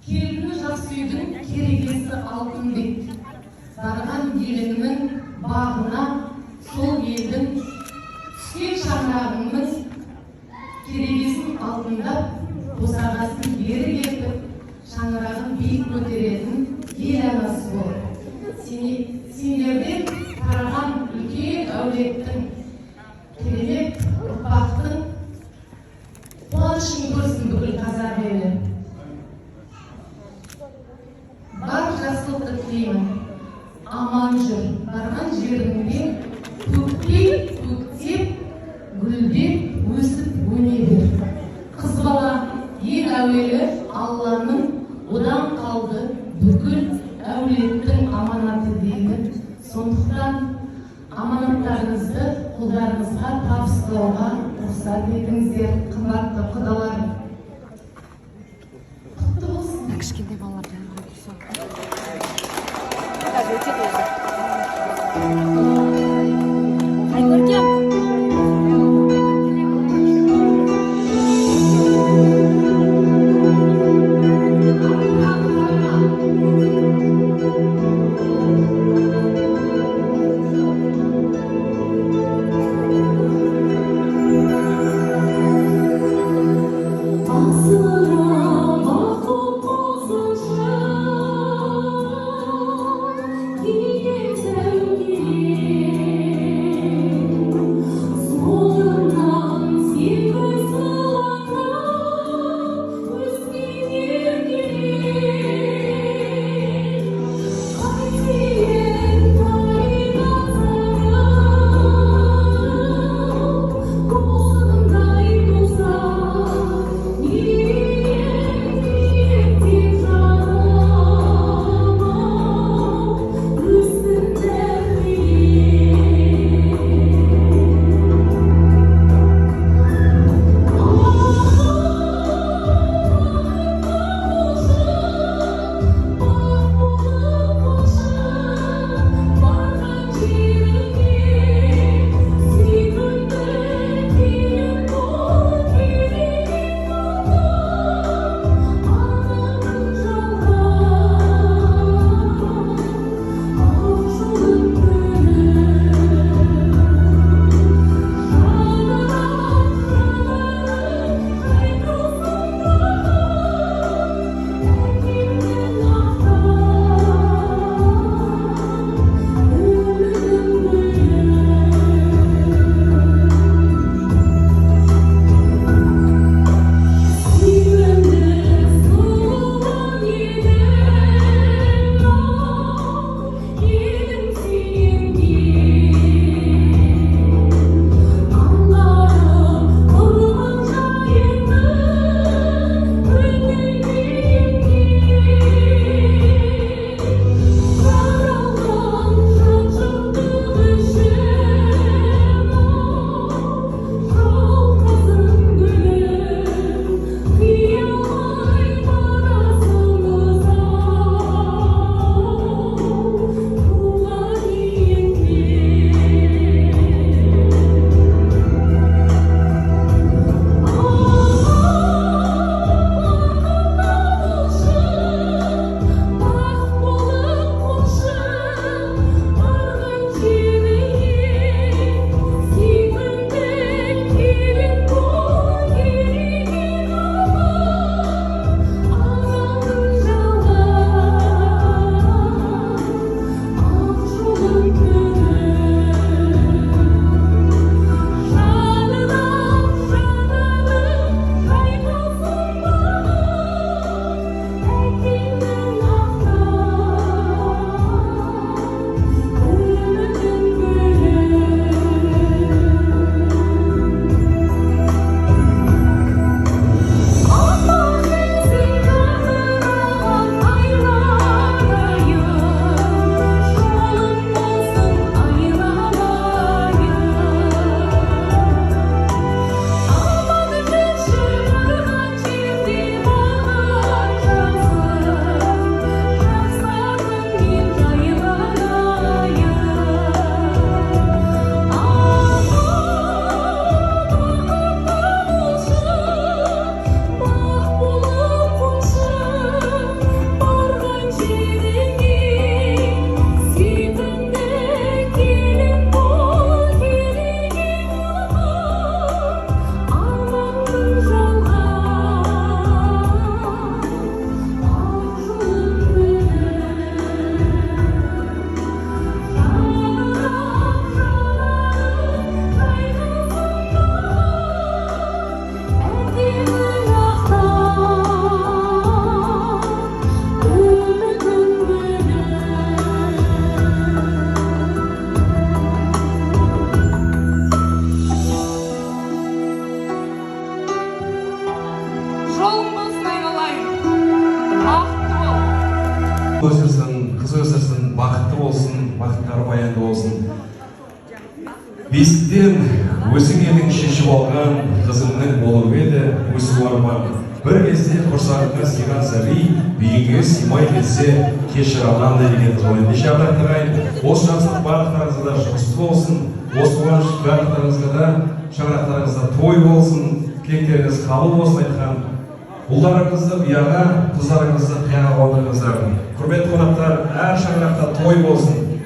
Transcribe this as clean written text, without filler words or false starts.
Келіні жақсы үйдің керегесі алтын дейді. Барған еліңнің бағына сол елдің, түскен шаңырағыңның керегесін алтындап, босағасын берік етіп, шаңырағын биік көтеретін ел анасы бол. Сендерден тараған үлкен әулеттің, керемет ұрпақтың қуанышын көрсін бүкіл қазақ елі. Бар жақсылықты тілеймін. Аман жүр, барған жеріңде көктей көктеп, гүлдеп, өсіп өне бер. Қыз бала ең әуелі Алланың, одан қалды бүкіл әулеттің аманаты дейді. Сондықтан аманаттарыңызды қолдарыңызға табыстауға рұқсат етіңіздер, қымбатты құдалар. Құтты болсын! Кішкентай балалар жаңағы тұрса. Қазір өтеді өзі. Айкөркем. Асыра бақыт болсыншы, киген сәукеле. Өсірсін, қыз өсірсін, бақытты болсын, бақыттары баянды болсын. Бесіктен өзің едің шешіп алған, қызымның болып еді өсу арман. Бір кезде құрсағыңа сыйған сәби үйіңе сыймай кетсе, кешір анандай деген қыз ғой. Ендеше, ардақты ағайын, осы жақсылық барлықтарыңызға да жұғысты болсын, осы қуаныш барлықтарыңызға да, шаңырақтарыңызда той болсын, тілектеріңіз қабыл болсын. Айтқан ұлдарыңызды ұяға, қыздарыңызды қияға қондырыңыздар. Құрметті қонақтар, әр шаңырақта той болсын.